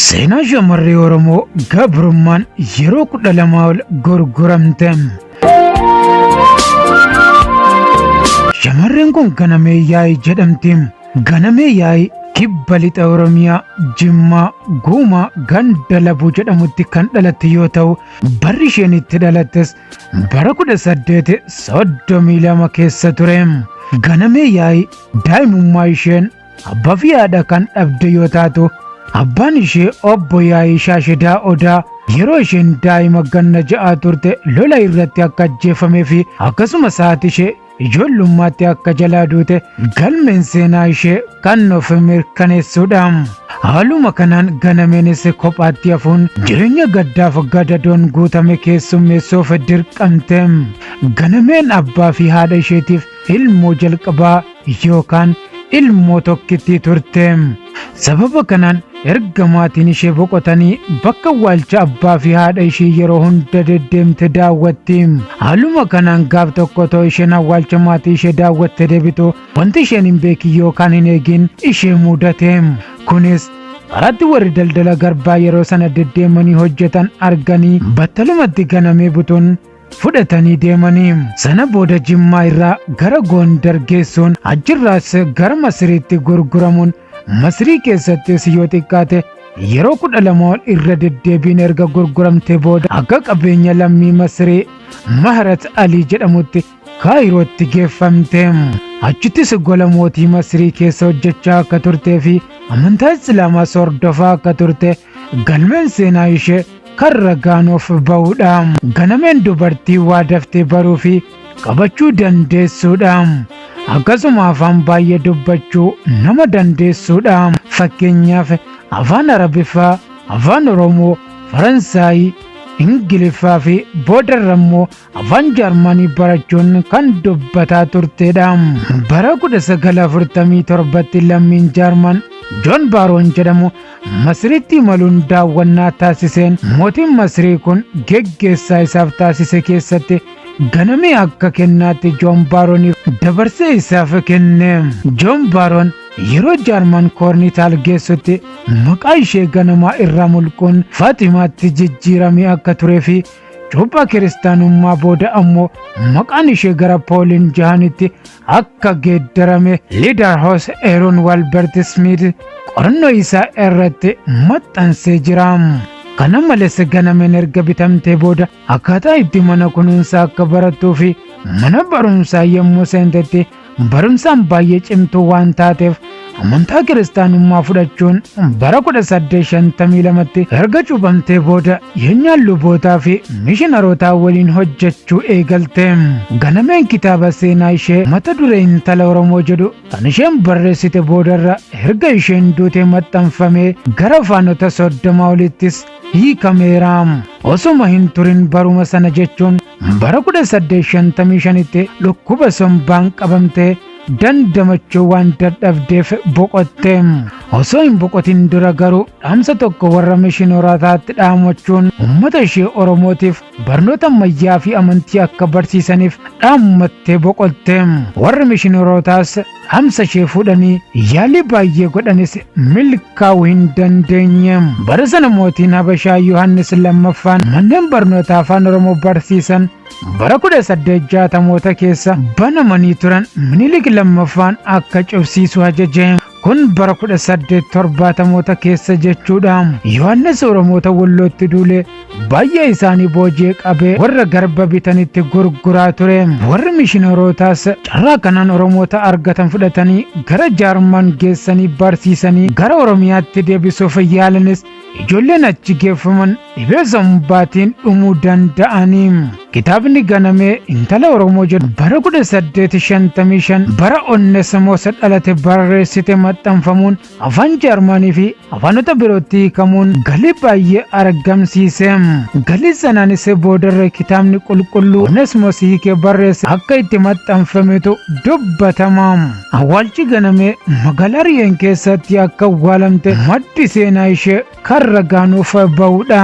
Seenaa shamarree Oromoo gabrummaan yeroo 12 ol gurguramte. Shamarreen kun Ganamee Yaa'ii jedhamti. Ganamee Yaa'ii kibba lixa Oromiyaa Jimmaa Guumaa ganda Labuu jedhamutti kan dhalatte yoo ta'u, barri isheen itti dhalattes bara 1832 keessa ture. Ganamee Yaa'ii daa'imummaa isheen abbaa fi haadha kan dhabde yoo taatu, abbaan ishee obbo Yaa'ii Shaashidaa Odaa yeroo isheen daa'ima ganna 6 turte lola irratti akka ajjeefamee fi akkasumas haati ishee ijoollummaatti akka jalaa duute galmeen seenaa ishee kan of mirkaneessuudha. Haaluma kanaan Ganameenis kophaatti hafuun jireenya gaddaaf gadadoon guutame keessummeessuuf dirqamte. Ganameen abbaa fi haadha isheetiif ilmoo jalqabaa yookaan ilmoo tokkittii turte. Sababa kanaan erga maatiin ishee boqotanii bakka awwaalcha abbaa fi haadha ishee yeroo hunda deddeemte daawwatti. Haaluma kanaan gaaf tokko otoo isheen awwaalcha maatii ishee daawwatte deebitu wanti isheen hin beekin yookaan hin eegin ishee mudate. Kunis karaatti warri daldala garbaa yeroo sana deddeemanii hojjetan arganii battalumatti Ganamee butuun fudhatanii deemanii. Sana booda Jimmaa irraa gara Gondar geessuun achirraas gara Masiriitti gurguramuun Masirii keessattis yoo xiqqaate yeroo 12 ol irra deddeebiin erga gurguramte booda akka qabeenya lammii Masirii Maharat Alii jedhamutti Kaayirootti geeffamte. Achittis gola mootii Masirii keessa hojjechaa akka turtee fi amantaa Islaamaas hordofaa akka turte galmeen seenaa ishee kan ragaan of ba'uudha. Ganameen dubartii waa daftee baruu fi qabachuu dandeessuudha. Akkasuma afaan baay'ee dubbachuu nama dandeessuudha. Fakkeenyaaf afaan Arabiffaa, afaan Oromoo, Faransaayii, Ingiliffaa fi boodarra immoo afaan Jaarmanii barachuun kan dubbataa turtedha. Bara 1947tti lammiin Jaarman Joon Baaroon jedhamu Masriitti imaluun daawwannaa taasiseen mootiin Masrii kun geggeessaa isaaf taasise keessatti Ganamee akka kennaatti Joon Baaroniif dabarsee isaaf kenne. Joon Baaroon yeroo Jaarman Koornitaal geessutti maqaa ishee Ganamaa irraa mulquun Faatimaatti jijjiiramee akka turee fi cuuphaa kiristaanummaa booda ammoo maqaan ishee gara Pooliin Jahanitti akka geeddarame Liidarhoos Eeroon Walbert Smith qorannoo isaa irratti maxxansee jira. Kana malees Ganameen erga bitamtee booda akkaataa itti mana kunuunsaa akka barattuu fi mana barumsaa yommuu seentetti barumsaan baay'ee cimtuu waan taateef amantaa kiristaanummaa fudhachuun bara 1852tti erga cuuphamtee booda yeenyaan lubootaa fi mishinarootaa waliin hojjechuu eegalte. Ganameen kitaaba seenaa ishee mata duree Intala Oromoo jedhu kan isheen barreessite boodarra erga isheen duutee maxxanfamee gara afaanota 30 olittis hiikameera. Osuma hin turin baruma sana jechuun bara 1855tti dhukkuba sombaan qabamtee dandamachuu waan dadhabdeef boqotte. Osoo hin boqotin dura garuu dhaamsa tokko warra mishinootaatti dhaamachuun uummata ishee Oromootiif barnoota ammayyaa fi amantii akka barsiisaniif dhaammattee boqotte. Warri mishinootaas dhaamsa ishee fuudhanii yaalii baay'ee godhanis milkaa'uu hin dandeenye. Bara sana mootiin Habashaa Yohaannis lammaffaan manneen barnoota afaan Oromoo barsiisan bara 1860moota keessa banamanii turan Minilik lammaffaan akka cufsiisu ajaje. Kun bara 1870moota keessa jechuudha. Yohaannis Oromoota Wallootti duulee baay'ee isaanii booji'ee qabee warra garba bitanitti gurguraa ture. Warri mishinarootaas carraa kanaan Oromoota argatan fudhatanii gara Jaarman geessanii barsiisanii gara Oromiyaatti deebisuuf yaalanis ijoolleen achi geeffaman dhibee sombaatiin dhumuu danda'anii. Kitaabni Ganamee Intala Oromoo jedhu bara 1855 bara Onnesimos dhalate barreessite maxxanfamuun afaan Jaarmanii fi afaanota birootti hiikamuun galii baay'ee argamsiise. Galii sanaanis boodarra kitaabni qulqulluu Onnesimos hiikee barreesse akka itti maxxanfametu dubbatama. Awwaalchi Ganamee magaalaa Riyeen keessatti akka awwaalamte maddi seenaa ishee kan ragaa nuuf ba'udha.